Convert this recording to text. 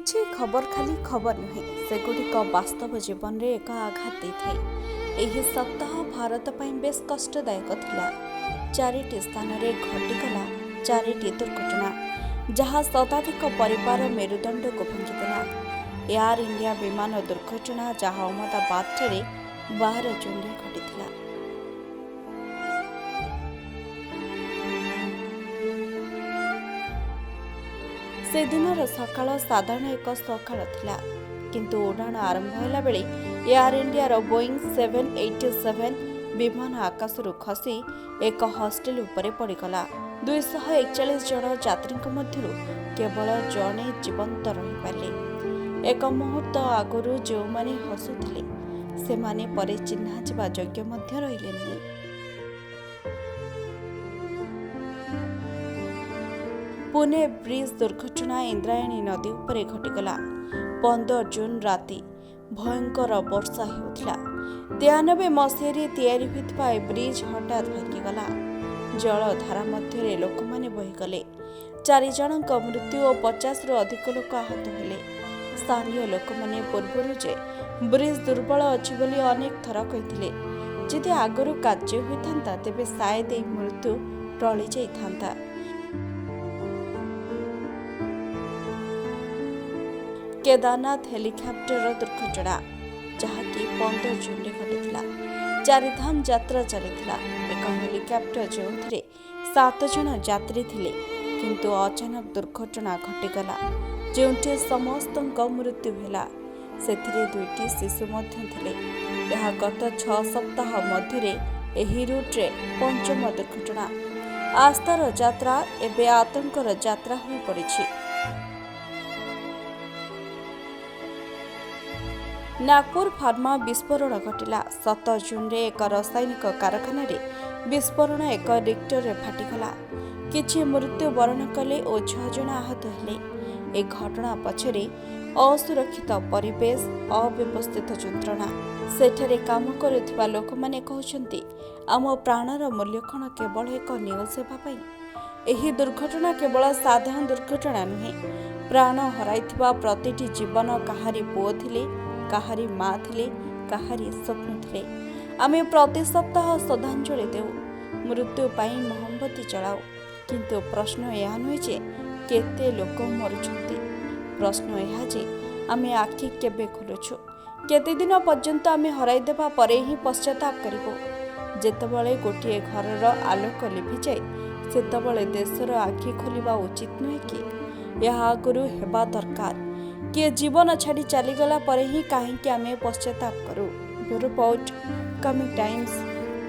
କିଛି ଖବର ଖାଲି ଖବର ନୁହେଁ, ସେଗୁଡ଼ିକ ବାସ୍ତବ ଜୀବନରେ ଏକ ଆଘାତ ଦେଇଥାଏ। ଏହି ସପ୍ତାହ ଭାରତ ପାଇଁ ବେଶ୍ କଷ୍ଟଦାୟକ ଥିଲା। ଚାରିଟି ସ୍ଥାନରେ ଘଟିଗଲା ଚାରିଟି ଦୁର୍ଘଟଣା, ଯାହା ଶତାଧିକ ପରିବାର ମେରୁଦଣ୍ଡକୁ ଭାଙ୍ଗିଦେଲା। ଏୟାର ଇଣ୍ଡିଆ ବିମାନ ଦୁର୍ଘଟଣା, ଯାହା ଅହମ୍ମଦାବାଦଠାରେ 12 ଜୁନରେ ଘଟିଥିଲା। ସେଦିନର ସକାଳ ସାଧାରଣ ଏକ ସକାଳ ଥିଲା, କିନ୍ତୁ ଉଡ଼ାଣ ଆରମ୍ଭ ହେଲା ବେଳେ ଏୟାର ଇଣ୍ଡିଆର ବୋଇଂ 787 ବିମାନ ଆକାଶରୁ ଖସି ଏକ ହଷ୍ଟେଲ ଉପରେ ପଡ଼ିଗଲା। 241 ଜଣ ଯାତ୍ରୀଙ୍କ ମଧ୍ୟରୁ କେବଳ ଜଣେ ଜୀବନ୍ତ ରହିପାରିଲେ। ଏକ ମୁହୂର୍ତ୍ତ ଆଗରୁ ଯେଉଁମାନେ ହସୁଥିଲେ, ସେମାନେ ପରେ ଚିହ୍ନାଯିବା ଯୋଗ୍ୟ ମଧ୍ୟ ରହିଲେ ନାହିଁ। ପୁନେ ବ୍ରିଜ୍ ଦୁର୍ଘଟଣା ଇନ୍ଦ୍ରାୟଣୀ ନଦୀ ଉପରେ ଘଟିଗଲା। 15 ଜୁନ୍ ରାତି, ଭୟଙ୍କର ବର୍ଷା ହେଉଥିଲା। 93 ମସିହାରେ ତିଆରି ହୋଇଥିବା ଏ ବ୍ରିଜ୍ ହଠାତ୍ ଭାଙ୍ଗିଗଲା। ଜଳଧାରା ମଧ୍ୟରେ ଲୋକମାନେ ବହିଗଲେ। ଚାରି ଜଣଙ୍କ ମୃତ୍ୟୁ ଓ 50ରୁ ଅଧିକ ଲୋକ ଆହତ ହେଲେ। ସ୍ଥାନୀୟ ଲୋକମାନେ ପୂର୍ବରୁ ଯେ ବ୍ରିଜ୍ ଦୁର୍ବଳ ଅଛି ବୋଲି ଅନେକ ଥର କହିଥିଲେ। ଯଦି ଆଗରୁ କାର୍ଯ୍ୟ ହୋଇଥାନ୍ତା, ତେବେ ସାୟଦ ଏହି ମୃତ୍ୟୁ ଟଳି ଯାଇଥାନ୍ତା। କେଦାରନାଥ ହେଲିକପ୍ଟରର ଦୁର୍ଘଟଣା, ଯାହାକି 15 ଜୁନରେ ଘଟିଥିଲା। ଚାରିଧାମ ଯାତ୍ରା ଚାଲିଥିଲା। ଏକ ହେଲିକପ୍ଟର, ଯେଉଁଥିରେ ସାତ ଜଣ ଯାତ୍ରୀ ଥିଲେ, କିନ୍ତୁ ଅଚାନକ ଦୁର୍ଘଟଣା ଘଟିଗଲା, ଯେଉଁଠି ସମସ୍ତଙ୍କ ମୃତ୍ୟୁ ହେଲା। ସେଥିରେ ଦୁଇଟି ଶିଶୁ ମଧ୍ୟ ଥିଲେ। ଏହା ଗତ 6 ସପ୍ତାହ ମଧ୍ୟରେ ଏହି ରୁଟ୍ରେ ପଞ୍ଚମ ଦୁର୍ଘଟଣା। ଆସ୍ଥାର ଯାତ୍ରା ଏବେ ଆତଙ୍କର ଯାତ୍ରା ହୋଇପଡ଼ିଛି। ନାଗପୁର ଫାର୍ମା ବିସ୍ଫୋରଣ ଘଟିଲା। 17 ଜୁନରେ ଏକ ରାସାୟନିକ କାରଖାନାରେ ବିସ୍ଫୋରଣ ଏକ ରିଏକ୍ଟରରେ ଫାଟିଗଲା। କିଛି ମୃତ୍ୟୁବରଣ କଲେ ଓ 6 ଜଣ ଆହତ ହେଲେ। ଏ ଘଟଣା ପଛରେ ଅସୁରକ୍ଷିତ ପରିବେଶ, ଅବ୍ୟବସ୍ଥିତ ଯନ୍ତ୍ରଣା। ସେଠାରେ କାମ କରୁଥିବା ଲୋକମାନେ କହୁଛନ୍ତି, ଆମ ପ୍ରାଣର ମୂଲ୍ୟ କ'ଣ କେବଳ ଏକ ନ୍ୟୁଜ୍ ହେବା ପାଇଁ? ଏହି ଦୁର୍ଘଟଣା କେବଳ ସାଧାରଣ ଦୁର୍ଘଟଣା ନୁହେଁ। ପ୍ରାଣ ହରାଇଥିବା ପ୍ରତିଟି ଜୀବନ କାହାରି ପୁଅ ଥିଲେ, କାହାରି ମା ଥିଲେ, କାହାରି ସ୍ୱପ୍ନ ଥିଲେ। ଆମେ ପ୍ରତି ସପ୍ତାହ ଶ୍ରଦ୍ଧାଞ୍ଜଳି ଦେଉ, ମୃତ୍ୟୁ ପାଇଁ ମହମବତୀ ଜଳାଉ, କିନ୍ତୁ ପ୍ରଶ୍ନ ଏହା ନୁହେଁ ଯେ କେତେ ଲୋକ ମରୁଛନ୍ତି। ପ୍ରଶ୍ନ ଏହା ଯେ ଆମେ ଆଖି କେବେ ଖୋଲୁଛୁ? କେତେଦିନ ପର୍ଯ୍ୟନ୍ତ ଆମେ ହରାଇଦେବା ପରେ ହିଁ ପଶ୍ଚାତାପ କରିବୁ? ଯେତେବେଳେ ଗୋଟିଏ ଘରର ଆଲୋକ ଲିଭିଯାଏ, ସେତେବେଳେ ଦେଶର ଆଖି ଖୋଲିବା ଉଚିତ ନୁହେଁ କି? ଏହା ଆଗରୁ ହେବା ଦରକାର। କିଏ ଜୀବନ ଛାଡ଼ି ଚାଲିଗଲା ପରେ ହିଁ କାହିଁକି ଆମେ ପଶ୍ଚାତାପ କରୁ? Bureau report, coming Times.